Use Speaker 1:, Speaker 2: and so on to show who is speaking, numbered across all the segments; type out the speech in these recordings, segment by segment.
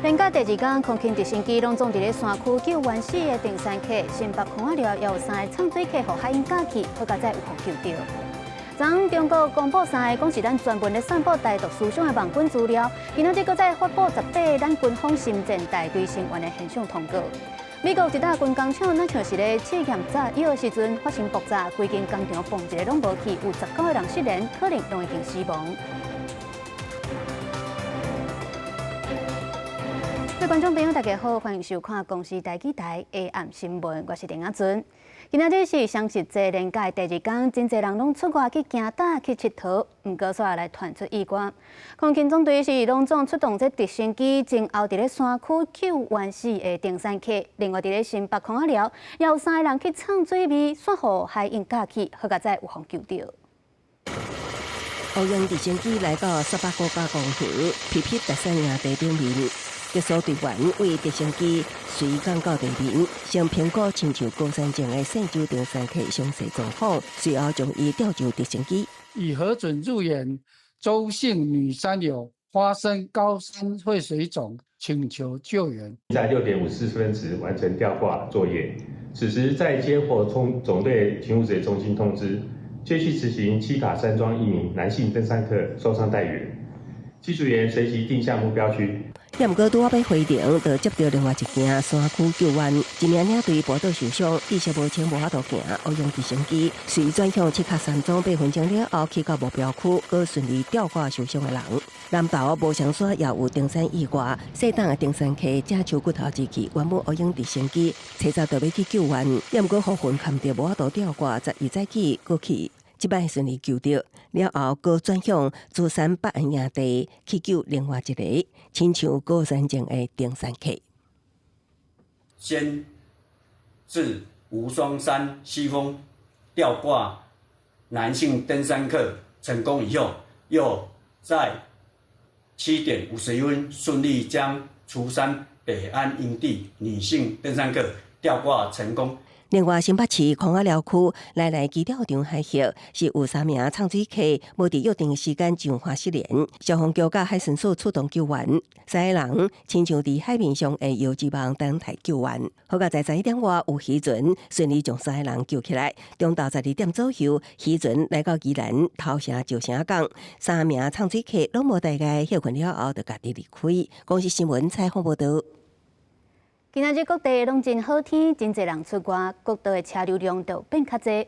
Speaker 1: 連假第二天，空勤直升機攏總佇咧山區救援四个登山客，新北空仔寮也有三个藏水客予海鷹咬去，好佳哉有予救著。昨昏中國公布三个，講是咱專門咧散布台獨思想的網軍資料，今仔日閣再發布18个咱軍方心戰大隊成員的懸賞通告。美國一大軍工廠，若像是咧試驗炸藥的時陣發生爆炸，規間工廠嘣一下攏無去，有19個人失聯，可能攏已經死亡。各位觀眾朋友，大家好，歡迎收看公視台語台下暗新聞，我是陳亞尊。今仔日是雙十節連假第二天，真濟人攏出外去行搭去𨑨迌，毋過煞來傳出意外。空勤總隊是攏總出動這直升機，前後佇咧山區救援四个登山客。另外佇咧新北空仔寮，也有三个人去藏水味，煞予海鷹咬去，好佳哉有予救著。
Speaker 2: 烏鷹直升機來到沙北國家公園，皮皮特山營地頂面。急疏隊員為直升機隨降到地面，先評估親像高山症的姓周登山客詳細狀況，隨後將伊吊上直升機。
Speaker 3: 已核准入園周姓女山友發生高山肺水腫，請求救援。
Speaker 4: 在6點54分時完成吊掛作業，此時再接獲總隊勤務指揮中心通知，接續執行七卡山莊一名男性登山客受傷待援，技術員隨即定向目標區。
Speaker 2: 也毋過拄仔欲回程，就接著另外一件山區救援，一名領隊跋倒受傷，意識無清無法度行，烏鷹直升機隨轉向七卡山莊8分鐘了後，去到目標區，閣順利吊掛受傷的人。南投無雙山也有登山意外，細膽的登山客正手骨頭入去，原本烏鷹直升機提早就欲去救援，也毋過予雲崁著無法度吊掛，12早起閣去。這擺順利救著了後，閣轉向竹山北安營地去救另外一個親像高山症的登山客。
Speaker 5: 先至無雙山西峰吊掛男性登山客成功以後，又在7點51分順利將竹山北安營地女性登山客吊掛成功。
Speaker 2: 另外，新北市空仔寮區來來機釣場海域是有三名藏水客無佇約定時間上岸失聯，消防局佮海巡署出動救援，三个人親像佇海面上的搖子網等待救援。好佳哉11點外有漁船順利將三个人救起來。中晝12點左右，漁船來到宜蘭頭城石城港，三名藏水客攏無大礙，歇睏了後就家己離開。公視新聞採訪報導。
Speaker 1: 今仔日各地攏真好天，真濟人出外，國道的車流量就變較濟。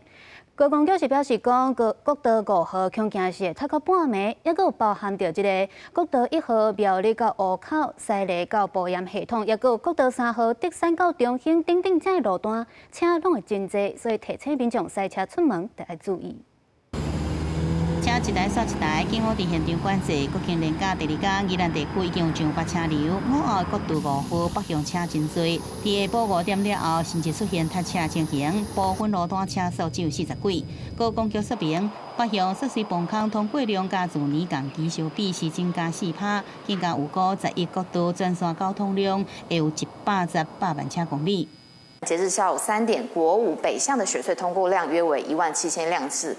Speaker 1: 高公局是表示講，國道5號恐驚是會塞到半暝，猶閣有包含著這个國道1號苗栗到湖口、西螺到埔鹽系統，猶閣有國道3號竹山到中興等等這个路段，車攏會真濟，所以提醒民眾駛車出門著愛注意。
Speaker 6: 車一台煞一台，警方佇現場管制。國慶連假第二天，宜蘭地區已經有上百車流。午後國道5號北向車真濟，佇下晡5點了後，甚至出現塞車情形，部分路段車速只有40幾。高公局說明，北向雪水泵孔通過量佮自年同期相比是增加4趴，更加預估11國道全線交通量會有118萬車公里。
Speaker 7: 截至下午3點，國五北向的雪隧通過量約為1萬7000輛次。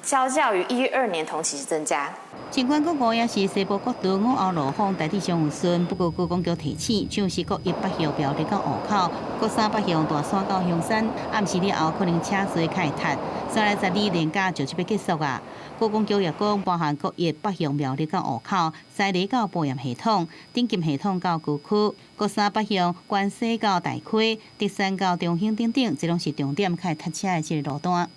Speaker 7: 相較於1月2年同期增加。
Speaker 6: 儘管國五也是西部國道午後路況大致上有順，不過高公局提醒，像是國一北向苗栗到湖口，國三北向大山到香山，暗時了後可能車濟較會塞。煞來12連假就這欲結束啊！高公局也講，包含國一北向苗栗到湖口、西螺到埔鹽系統、頂金系統到高區、國三北向關西到大溪、竹山到中興等等，這攏是重點較會塞車的這个路段。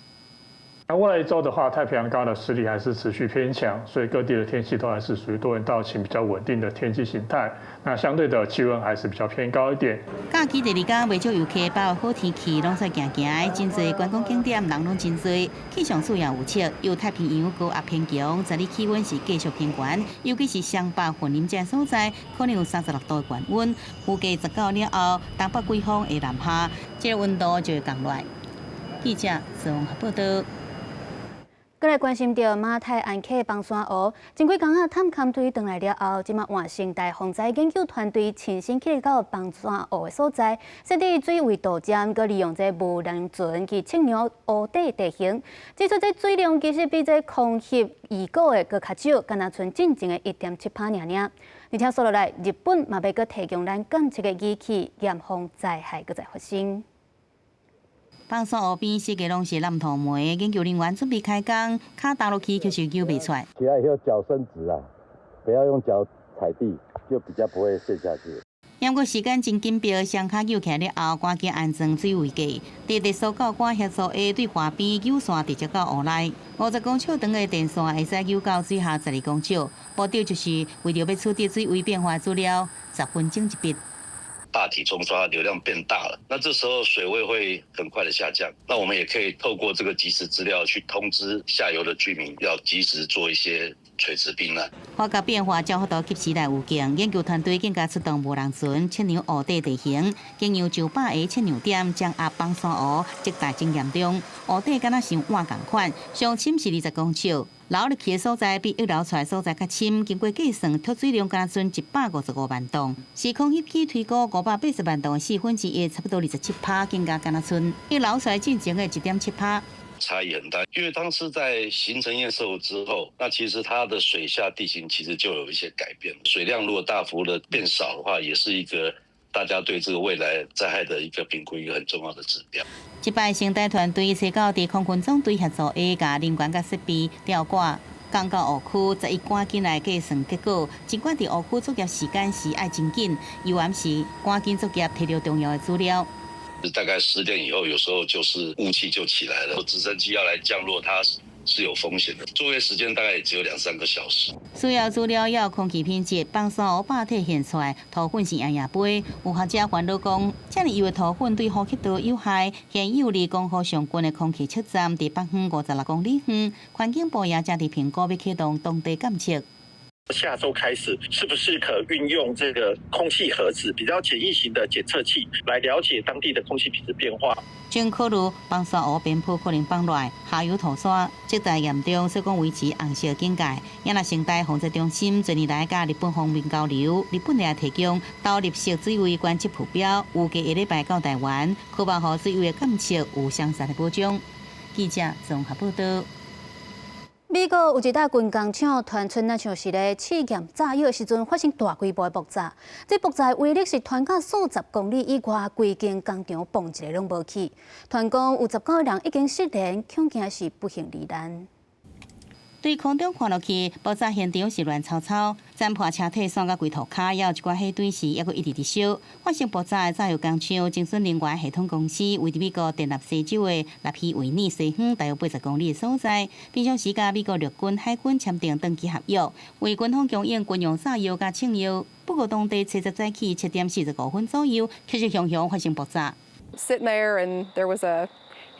Speaker 8: 那未來一周的話，太平洋高壓的勢力還是持續偏強，所以各地的天氣都還是屬於多雲到晴比較穩定的天氣形態。那相對的氣溫還是比較偏高一點。
Speaker 6: 假期第二天，袂少遊客把握好天氣，攏煞行行，真濟觀光景點人攏真濟。氣象署也預測，由太平洋高壓偏強，十二氣溫是繼續偏懸，尤其是雙北雲林這所在，可能有36度的高溫。預計19了後，東北季風會南下，這个溫度就會降落來。記者綜合報道。
Speaker 1: 閣來關心著馬太鞍溪崩山湖，前幾工仔探勘隊轉來了後，這馬換成大防災研究團隊親身去到崩山湖的所在，設置水位度站，閣利用這無人船去測量湖底地形，指出這水量其實比這空翕預估的閣較少，敢若賰進前的1.7趴爾爾。而且紲落來，日本嘛欲閣提供咱監測的儀器，嚴防災害閣再發生。
Speaker 6: 放山湖邊四界攏是爛土煤，研究人員準備開工，跤踏落去卻是揪袂出來。
Speaker 9: 起來以後腳伸直啊，不要用腳踩地，就比較不會陷下去。
Speaker 6: 毋過時間真緊迫，雙跤揪起來了後，趕緊安裝水位計。佇地搜救官協助下，對河邊揪線直接到湖內。50公尺長的電線會使揪到水下12公尺，目的就是為著欲取得水位變化資料，10分鐘一筆。
Speaker 10: 大體沖刷流量變大了，那這時候水位會很快的下降。那我們也可以透過這個即時資料去通知下游的居民，要及時做一些垂直避難。
Speaker 6: 化學變化較幅度及時來預警，研究團隊更加出動無人船測量湖底地形，經由900個測量點將壓放山湖積大真嚴重，湖底敢若像碗仝款，上深是20公尺，流入去的所在比溢流出來所在較深。經過計算，脫水量敢若賰155萬噸，時空翕起推估580萬噸的1/4，差不多27趴，更加敢若賰溢流出來進前的1.7趴。
Speaker 10: 差異很大，因為當時在形成堰塞湖之後，那其實它的水下地形其實就有一些改變。水量如果大幅的變少的話，也是一個大家對這個未來災害的一個評估一個很重要的指標。
Speaker 6: 這擺生態團隊找到佇空軍總隊協助下，共人員佮設備吊掛，降到湖區，才趕緊來計算結果。儘管佇湖區作業時間是愛真緊，猶原是趕緊作業，提著重要的資料。
Speaker 10: 大概10點以後，有時候就是霧氣就起來了，直升機要來降落，它是有風險的。作業時間大概也只有兩三個小時。
Speaker 6: 需要資料要空氣品質，放山湖壩體現出來，塗粉是夜夜飛。有學者煩惱講，遮爾幼的塗粉對呼吸道有害。現有離江湖上近的空氣測站佇北方56公里遠，環境部也正佇評估欲啟動當地監測。
Speaker 11: 下周開始，是不是可運用這個空氣盒子比較簡易型的檢測器，來了解當地的空氣品質變化？
Speaker 6: 正考慮放山湖邊坡可能放落下游土沙積帶嚴重，所以講維持紅色警戒。也若生態防災中心近年來佮日本方面交流，日本也提供投入式水位觀測浮標，預計下禮拜到台灣，希望予水位的監測有詳細的保障。記者綜合報道。
Speaker 1: 美國有一搭軍工廠傳出，若像是咧試驗炸藥時陣發生大規模的爆炸。這爆炸威力是傳到數十公里以外，規間工廠嘣一下攏無去。傳講有19個人已經失聯，恐驚是不幸罹難。
Speaker 6: 對空中看落去，爆炸現場是亂糟糟，斬破車體散甲規塗跤，也有一寡火堆是猶閣一直佇燒。發生爆炸的炸藥工廠，精準能源系統公司位佇美國田納西州的納希維爾西方大約80公里的所在。平常時佮美國陸軍、海軍簽訂長期合約，為軍方供應軍用炸藥佮槍藥。不過當地初十早起7點45分左右，確實雄雄發生爆炸。
Speaker 12: Sitting there and there was a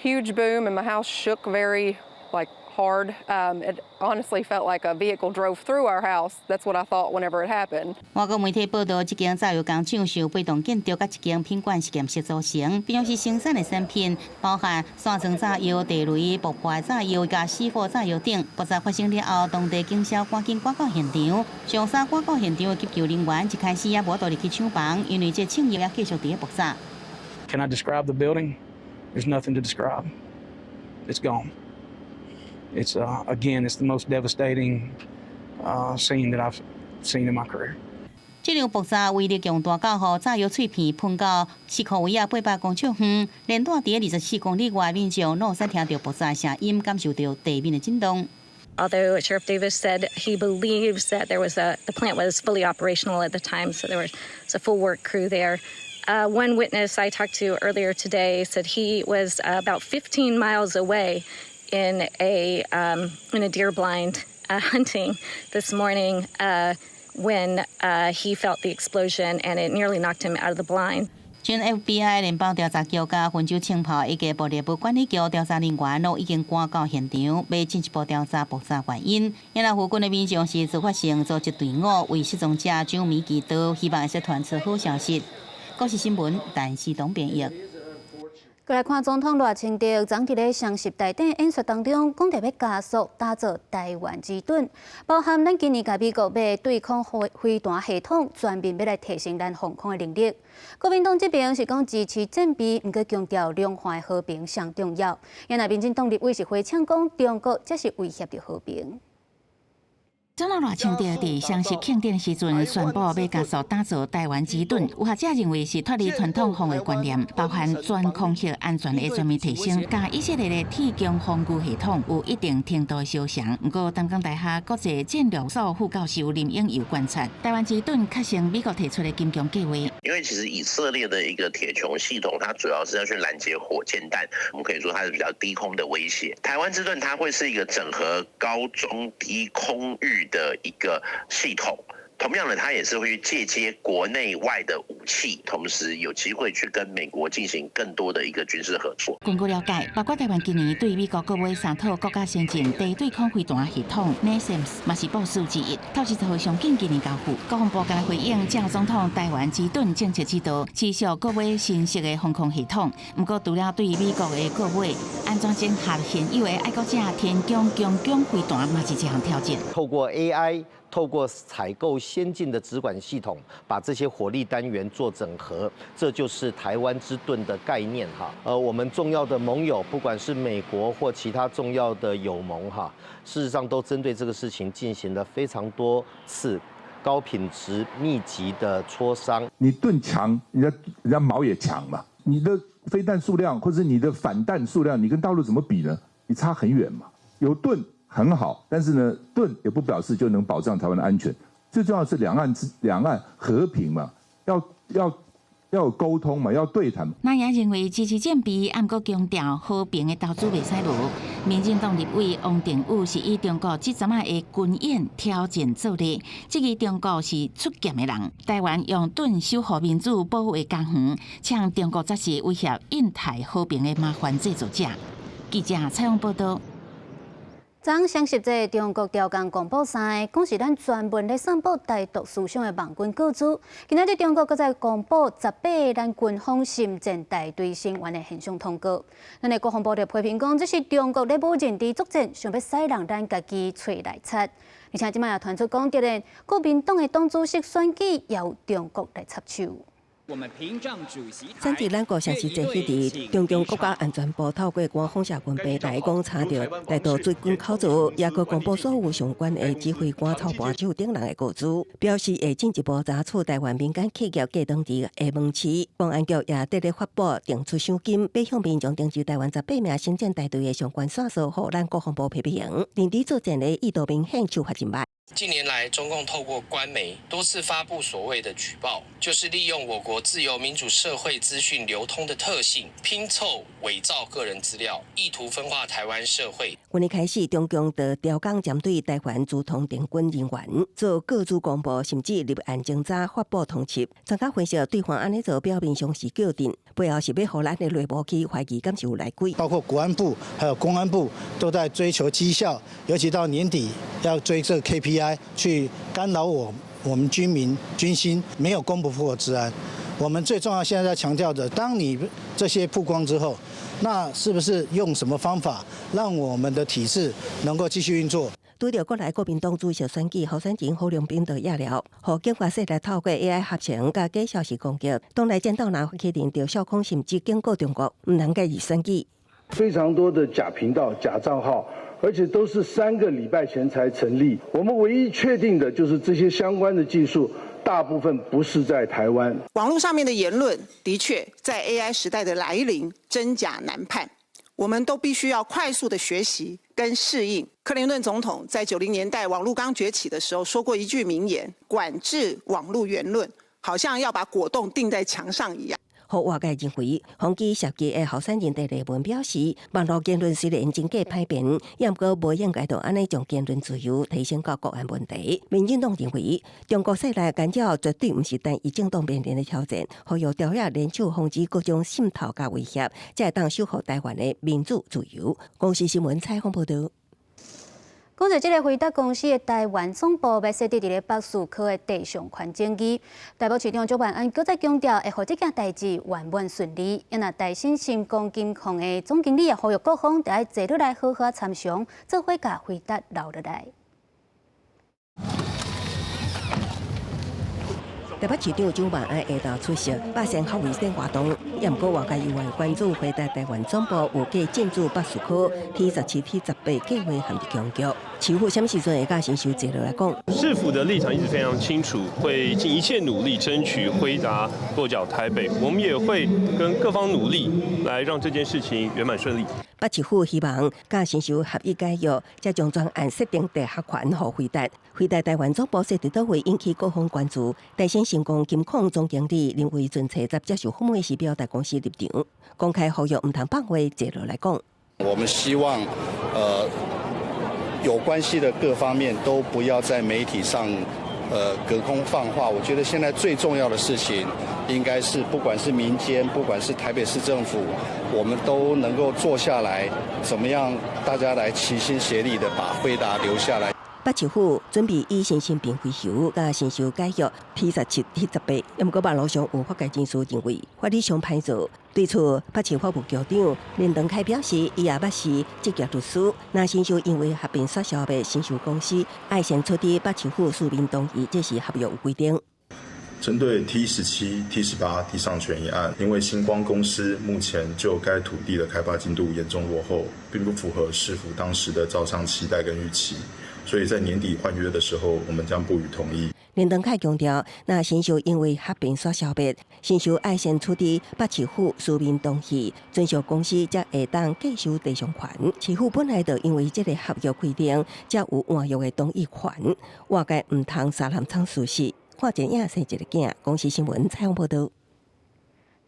Speaker 12: huge boom and my house shook very like hard. It honestly felt like a vehicle drove through our house. That's what I thought whenever it happened.
Speaker 6: 外國媒體報道，這間炸藥工廠是由被動建築佮一間品管實驗室組成，並且是生產的產品包含散裝炸藥、地雷、爆破炸藥佮死火炸藥等。爆炸發生了後，當地警消趕緊趕到現場，上山趕到現場的急救人員一開始也無法度入去廠房，因為這槍藥也繼續佇咧爆炸。
Speaker 13: Can I describe the building? There's nothing to describe. It's gone. Again, it's the most devastating scene that I've seen in my career.
Speaker 6: 這場爆炸威力強大到予炸藥碎片噴到西科維亞800公尺遠，連帶佇24公里外民眾攏會使聽著爆炸聲音，感受著地面的震動。
Speaker 14: Although Sheriff Davis said he believes that the plant was fully operational at the time, so there was a full work crew there. One witness I talked to earlier today said he was about 15 miles away in a deer blind hunting this morning when he felt the explosion and it nearly knocked him out of the blind.
Speaker 6: 前 FBI 聯邦調查局佮分州槍炮以及暴力部管理局調查人員攏已經趕到現場，欲進一步調查爆炸原因。因為附近的民眾是自發性組織隊伍，為失蹤者張米祈禱，希望會使傳出好消息。國視新聞，陳思東編譯。
Speaker 1: 過來看總統賴清德，昨佇咧雙十大典演說當中，講著欲加速打造台灣之盾，包含咱今年共美國買對空飛彈系統，全面欲來提升咱防空的能力。國民黨這邊是講支持戰備，毋過強調兩岸和平上重要。也若民進黨立委是回嗆講，中國才是威脅著和平。
Speaker 6: 總統賴清德佇雙十慶典時陣宣布欲加速打造台灣之盾，有學者認為是脫離傳統防衛觀念，包含全空域安全的全面提升，佮以色列的鐵穹防禦系統有一定程度的相像。毋過，淡江大學國際戰略所副教授林英佑觀察，台灣之盾較像美國提出的金穹計畫。
Speaker 15: 因為其實以色列的一個鐵穹系統，它主要是要去攔截火箭彈，我們可以說它是比較低空的威脅。台灣之盾，它會是一個整合高中低空域的一個系統，同樣的，它也是會去介接國內外的武器，同時有機會去跟美國進行更多的一個軍事合作。
Speaker 6: 根據了解，包括台灣今年對美國購買三套國家先進地對空飛彈系統 NASAMS 嘛是部署之一。透視十號上緊今年交付，國防部敢回應趙總統台灣之盾政策指導，持續購買新式的防空系統。毋過，除了對美國的購買，按怎整合現有的愛國者天穹強攻飛彈嘛是一項挑戰。
Speaker 16: 透過 AI。透過採購先進的指管系統，把這些火力單元做整合，這就是台灣之盾的概念哈。我們重要的盟友，不管是美國或其他重要的友盟哈，事實上都針對這個事情進行了非常多次高品質密集的磋商。
Speaker 17: 你盾強，人家矛也強嘛。你的飛彈數量或者你的反彈數量，你跟大陸怎麼比呢？你差很遠嘛。有盾很好，但是呢，盾也不表示就能保障台灣的安全。最重要是兩岸和平嘛，要有溝通嘛，要對談。
Speaker 6: 那也認為支持戰備，毋過強調和平的投資袂使無。民進黨立委王定宇是以中國這陣仔的軍演挑戰做例，質疑中國是出劍的人。台灣用盾守護民主、保衛家園，嗆中國則是威脅印太和平的麻煩製造者。記者採訪報道。
Speaker 1: 昨雙十節，中國朝貢公布三个，講是咱專門咧散布台獨思想的網軍個資。今仔日中國閣再公布18个咱軍方心戰大隊成員的現象通告。咱的國防部就批評講，這是中國咧無認知作戰，想欲使弄咱家己揣來賊。而且這擺也傳出講，突然國民黨的黨主席選舉由中國來插手。
Speaker 2: 選佇咱國雙十節彼日，中共國家安全部透過官方社群平台講，查著台獨追軍口座，也閣公布所有相關的指揮官、操盤手等人的個資，表示會進一步查處台灣民間企業過當地的門市。公安局也佇咧發布定出賞金，欲向民眾徵集台灣18名心戰大隊的相關線索，予咱國防部批評，認知作戰的意圖明顯，手法真䆀。
Speaker 18: 近年來，中共透過官媒多次發布所謂的舉報，就是利用我國自由民主社會資訊流通的特性，拼湊偽造個人資料，意圖分化台灣社會。
Speaker 2: 去年開始，中共就調工針對台灣駐通電軍人員做個資公布，甚至立案偵查、發布通緝。專家分析，對方按呢做表面上是叫陣，背後是欲予咱的內部去懷疑，敢是有內鬼。
Speaker 19: 包括國安部還有公安部都在追求績效，尤其到年底要追這個 KPI，去干擾我們軍民軍心，沒有攻不破的治安。我們最重要現在在強調的，當你這些曝光之後，那是不是用什麼方法讓我們的體制能夠繼續運作？
Speaker 2: 拄著國內國民黨主席選舉候選人侯龍斌就惹了，予警方勢來透過 AI 合成佮假消息攻擊，黨內戰鬥若發起人著小空甚至警告中國，毋通介入選舉。
Speaker 20: 非常多的假頻道、假賬號，而且都是3個禮拜前才成立。我們唯一確定的就是這些相關的技術，大部分不是在台灣。
Speaker 21: 網絡上面的言論，的確在 AI 時代的來臨，真假難判。我們都必須要快速的學習跟適應。克林頓總統在90年代網絡剛崛起的時候說過一句名言：管制網絡言論，好像要把果凍釘在牆上一樣。
Speaker 2: 予外界認為，宏基設計的候選人鄭麗文表示，網絡言論雖然真假歹辨，也毋過無應該就按呢將言論自由提升到國安問題。民進黨認為，中國勢力干擾絕對毋是單一政黨面臨的挑戰，呼籲朝野聯手防止各種滲透佮威脅，才會當守護台灣的民主自由。公視新聞採訪報導。
Speaker 1: 講著這个輝達公司的台灣總部欲設佇咧北士科的地上權爭議，台北市長蔣萬安閣再強調，會予這件代誌圓滿順利。啊，若台新新光金礦的總經理也呼籲各方，著愛坐落來好好參詳，做伙共輝達留落來。
Speaker 2: 台北市長蔣萬安下晝出席百善孝為先活動，也毋過外界猶原關注輝達台灣總部有計進駐北士科 T17、T18計畫陷入僵局。市府啥物時陣會佮新秀坐落來講？
Speaker 3: 市府的立場一直非常清楚，會盡一切努力爭取輝達落腳台北。我們也會跟各方努力，來讓這件事情圓滿順利。
Speaker 2: 北市府希望佮新秀合意解約，才將專案設定地下權予輝達。輝達台灣總部設佇佗位引起各方關注。台新成功金控總經理林維俊初十接受訪問時表達公司立場，公開呼籲毋通放話坐落來講。
Speaker 22: 我們希望，有關係的各方面都不要在媒體上，隔空放話。我覺得現在最重要的事情，應該是不管是民間，不管是台北市政府，我們都能夠坐下來，怎麼樣大家來齊心協力的把輝達留下來。
Speaker 2: 北市府準備以新新平飛球佮新秀解約 T17、T18，毋過網路上有法界人士認為法理上歹做。對此，北市法務局長林長凱表示，伊也捌是職業律師。若新秀因為合併煞消滅新秀公司，愛先取得北市府書面同意，這是合約有規定。
Speaker 23: 針對 T17、T18 地上權一案，因為星光公司目前就該土地的開發進度嚴重落後，並不符合市府當時的招商期待跟預期，所以在年底換約的時候，我們將不予同意。
Speaker 2: 林長凱強調，若新秀因為合併煞消滅，新秀愛先取得北市府書面同意，准許公司才會當繼續地上權。市府本來就因為這個合約規定，才有換約的同意權，外界毋通沙林藏事實。看一影生一个囝，公視新聞採訪報導。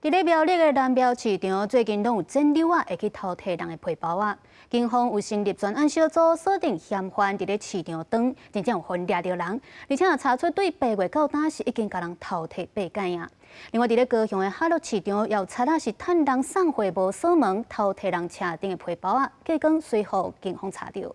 Speaker 1: 佇咧苗栗的南苗市場，最近攏有剪搝仔會去偷提人的皮包仔。警方有成立專案小組，鎖定嫌犯佇咧市場當，真正有予𪜶掠著人，而且查出對8月到今是已經共人偷提八擺啊。另外，佇咧高雄的哈樂市場，也有賊仔是趁人送貨無鎖門，偷提人車頂的皮包仔，結果隨予警方查著。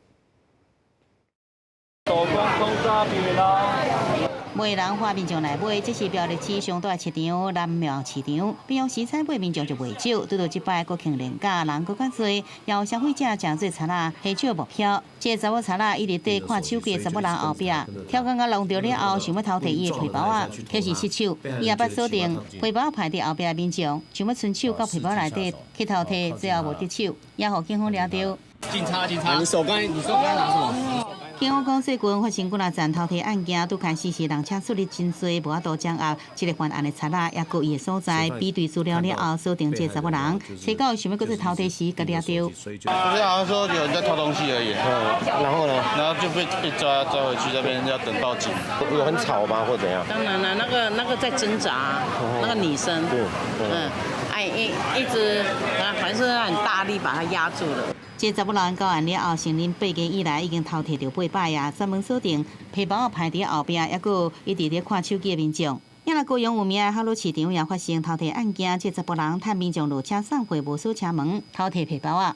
Speaker 6: 買人喊民眾來買，這是苗栗市上大市場南苗市場。平常時採買民眾就袂少，拄著這擺國慶連假人閣較濟，也有消費者誠濟賊仔下手目標。這个查某賊仔一直綴看手機的查某人後壁，跳工共弄著了後，想欲偷提伊的皮包仔，卻是失手。伊也捌鎖定皮包歹佇後壁的民眾，想欲伸手到皮包內底去偷提，最後無得手，也予警方掠著。
Speaker 24: 警察，警察，你手剛你手剛拿什麼？
Speaker 6: 警方講，最近發生幾若欉偷提案件，拄開始是人車出入真濟，無法度掌握。這个犯案的賊仔，也閣伊的所在比對資料了後，鎖定這个查某人，揣到想欲閣再偷提時，共掠著。
Speaker 25: 不是好像說有人在偷東西而已。
Speaker 24: 嗯，然後呢？
Speaker 25: 然後就被抓回去，這邊要等報警。
Speaker 24: 有很吵嗎，或怎樣？
Speaker 26: 當然了，那個在掙扎，那個女生，嗯，哎一直，反正是很大力把她壓住了。
Speaker 6: 這查某人到案了後，承認8月以來已經偷提著八擺啊，專門鎖定皮包歹佇後壁，抑閣一直咧看手機的民眾。也若高雄有名的哈魯市場也發生偷提案件，這查埔人趁民眾落車送貨無鎖車門，偷提皮包仔。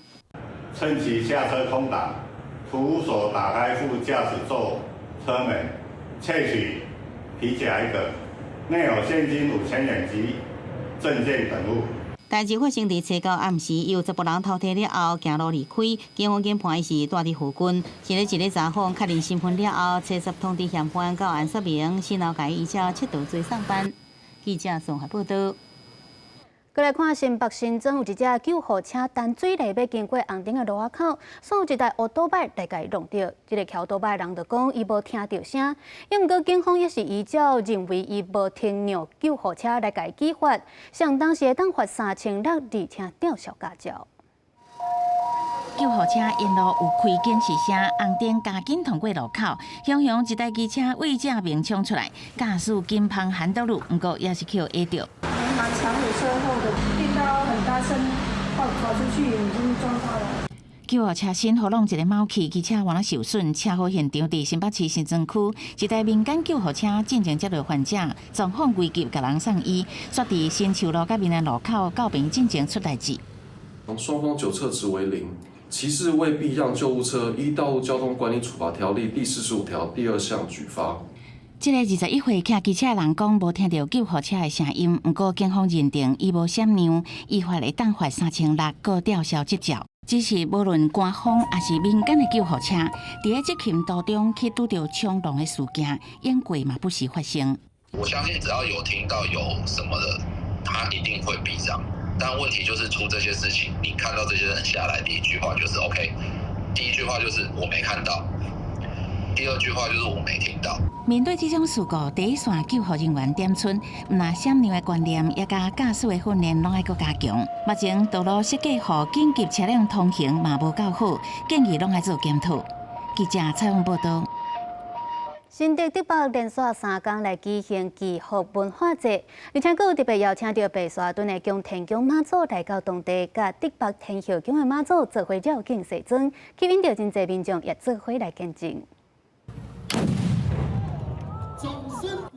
Speaker 27: 趁其下車空檔，徒手打開副駕駛座車門，竊取皮夾一個，內有現金5000元及證件等物。
Speaker 6: 代誌發生佇初九暗時，有查埔人偷提了後，行路離開，警方研判伊是蹛佇附近。一个一个查訪確認身份了後，初十通知嫌犯到案說明，先後共伊依照窃盜罪送辦。記者綜合報導。
Speaker 1: 閣來看新北新莊有一隻救護車擔水禮欲經過紅燈的路仔口，煞有一台烏多擺來共伊挵著。這个騎烏多擺的人就講，伊無聽著聲，毋過警方也是依照認為伊無停讓救護車來共伊舉發，上當時會當罰3600，而且吊銷駕照。
Speaker 28: 救護車沿路有開警示聲，紅燈加緊通過路口，雄雄一台機車對正面衝出來，駕駛緊芳喊道路，毋過也是予挨著。
Speaker 29: 蠻長的車禍的，聽到很大聲，跑出去已經撞到了。
Speaker 28: 救護車身予挵一个貓去，機車原來受損，車禍現場佇新北市新莊區，一台民間救護車進前接著患者，狀況危急，共人送醫，煞佇新樹路佮民安路口到病進前出代誌。
Speaker 30: 雙方酒測值為零，其實未必讓救護車依《道路交通管理處罰條例》第45條第二項舉發。
Speaker 28: 這个21歲騎機車的人講，無聽著救護車的聲音，毋過警方認定伊無閃讓，依法會當罰3600，閣吊銷執照。只是無論官方抑是民間的救護車，佇咧執勤途中去拄著衝撞的事件，演過嘛不時發生。
Speaker 31: 我相信只要有聽到有什麼的，他一定會避讓。但問題就是出這些事情，你看到這些人下來，第一句話就是 OK，第一句話就是我沒看到。第二句話就是我沒聽到。
Speaker 28: 面對這種事故，第一線救護人員點出，毋但閃讓的觀念，也佮駕駛的訓練攏愛閣加強。目前道路設計予緊急車輛通行嘛無夠好，建議攏愛做檢討。記者採訪報道。
Speaker 1: 新竹竹北連續3工來舉行祈福文化節，而且閣有特別邀請著白沙屯的供天宮媽祖來到當地，佮竹北天后宮的媽祖做伙繞境洗妝，吸引著真濟民眾也做伙來見證。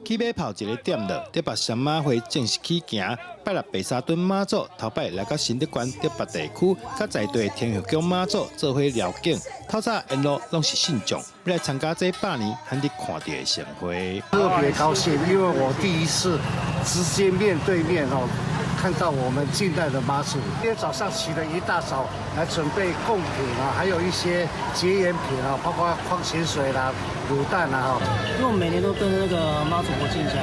Speaker 25: 起碼跑一个點了，竹北雙媽會正式起行。拜六白沙屯媽祖頭擺來到新竹縣竹北地區，佮在地天后宮媽祖做伙繞境。透早沿路攏是信眾，欲來參加這百年罕得看著的盛會。
Speaker 4: 特別高興，因為我第一次直接面對面哦，看到我們近代的媽祖。今天早上起了一大早來準備貢品啊，還有一些結緣品啊，包括礦泉水啦、滷蛋啦。
Speaker 5: 因為我每年都跟那個媽祖婆進香，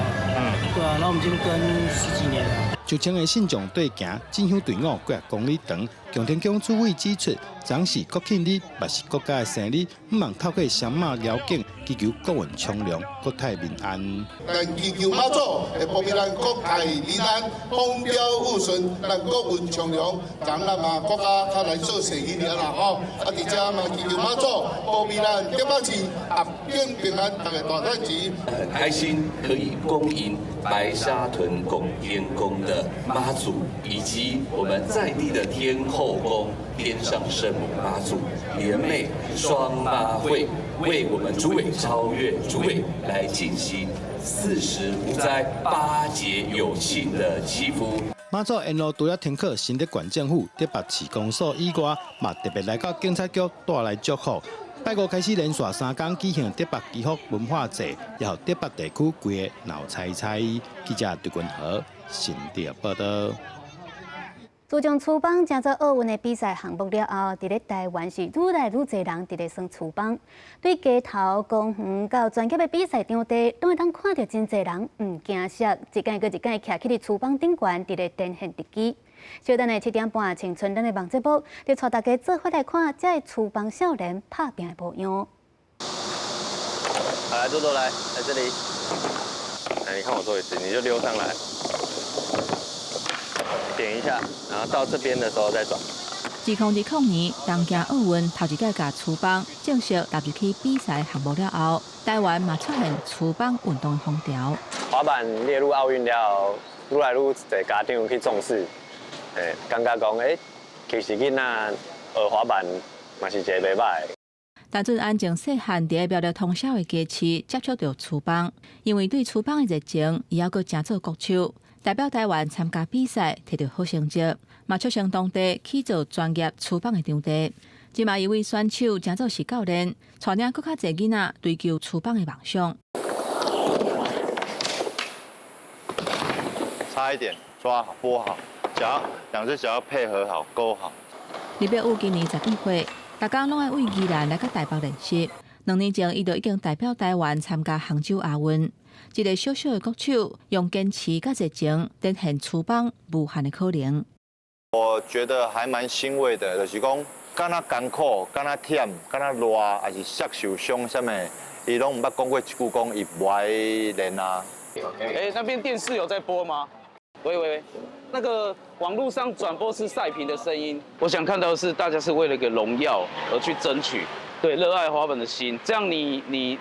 Speaker 5: 對啊，然後我們已經跟十幾年了。
Speaker 25: 上千个信眾對行進香隊伍幾仔公里長，供天宮主委指出，昨是國慶日，嘛是國家的生日，向望透過雙媽繞境，祈求國運昌隆、國泰民安。
Speaker 7: 咱祈求媽祖會保庇咱國泰民安、風調雨順，咱國運昌隆。咱咱嘛國家較來做生意爾啦吼，啊，佇遮嘛祈求媽祖保庇咱竹北市合境平安，大家大賺錢。
Speaker 8: 很開心可以恭迎白沙屯拱天宮的媽祖，以及我們在地的天后宮天上聖母媽祖聯袂雙媽會，為我們主委超越主委來進行四時無災、八節有慶的祈福。
Speaker 25: 媽祖沿路除了停靠新竹縣政府、竹北市公所以外，嘛特別來到警察局帶來祝福。拜五開始連續3工舉行竹北祈福文化節，也予竹北地區規个鬧猜猜。記者陳君和新竹報道。
Speaker 1: 自從廚房成做奧運的比賽項目了後，佇咧台灣是愈來愈濟人佇咧耍廚房。對街頭、公園到專業的比賽場地，攏會當看著真濟人毋驚摔，一屆閣一屆徛起佇廚房頂懸，佇咧展現特技。小等下7點半，青春咱的網節目，就帶大家做伙來看這个廚房少年拍拚的模樣。
Speaker 9: 好，來，多多來，來這裡。來，你看我做一次，你就溜上來，點一下，然後到這邊的時候再轉。
Speaker 10: 2020年東京奧運頭一擺共廚房正式納入去比賽項目了後，台灣嘛出現廚房運動風潮。
Speaker 9: 滑板列入奧運了後，愈來愈濟家長去重視，感覺講，其實囡仔學滑板嘛是一個袂䆀。
Speaker 10: 陳俊安從細漢佇咧苗栗通霄的街市接觸著廚房，因為對廚房的熱情，伊猶閣成做國手，代表台灣參加比賽，摕著好成績，嘛促成當地起造專業廚房的場地。這馬伊為選手成做是教練，帶領閣較濟囡仔追求廚房的夢想。
Speaker 11: 差一點，抓好，撥好，腳兩隻腳要配合好，勾好。
Speaker 10: 李碧武今年12歲，逐工攏愛為宜蘭來到台北練習。2年前，伊就已經代表台灣參加杭州亞運。一個小小的國手，用堅持佮熱情，展現廚房無限的可能。
Speaker 11: 我覺得還蠻欣慰的，就是講，敢若艱苦，敢若忝，敢若熱，抑是摔受傷啥物，伊攏毋捌講過一句講伊無愛練啊。
Speaker 12: 欸，那邊電視有在播嗎？喂喂喂，那個網絡上轉播是賽評的聲音。我想看到的是，大家是為了一個榮耀而去爭取，對熱愛滑板的心，這樣你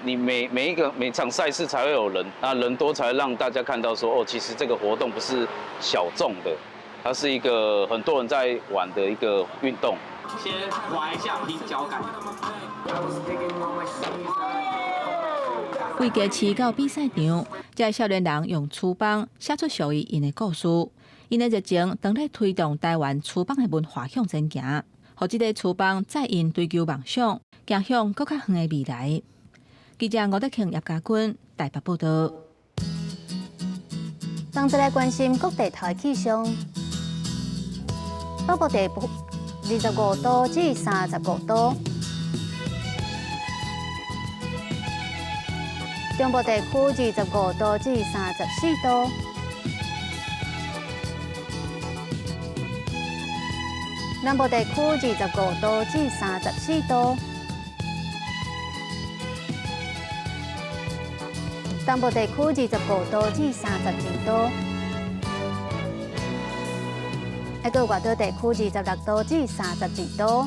Speaker 12: 每場賽事才會有人，那人多才讓大家看到說，哦，其實這個活動不是小眾的，它是一個很多人在玩的一個運動。
Speaker 13: 先滑一下平腳感。
Speaker 10: 為街市到比賽場，這个少年人用廚房寫出屬於𪜶的故事。𪜶的熱情當咧推動台灣廚房的文化向前行，予這个廚房載𪜶追求夢想，行向閣較遠的未來。記者吳德慶、葉家軍台北報道。
Speaker 1: 同齊來關心各地頭的氣象，北部地25度至35度。中部地區25度至34度，南部地區25度至34度，東部地區25度至32度，還閣外島地區26度至32度。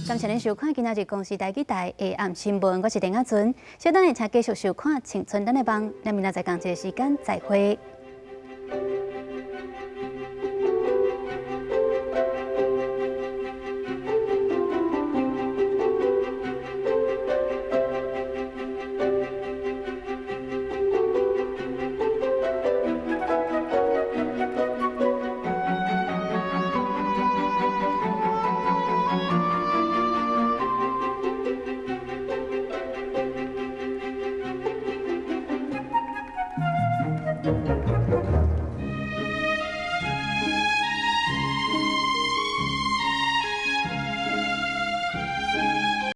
Speaker 1: 感謝您收看今仔日公視台語台下暗新聞，我是陳亞純。稍等下請繼續收看《青春咱的夢》，咱明仔載仝一个時間再會。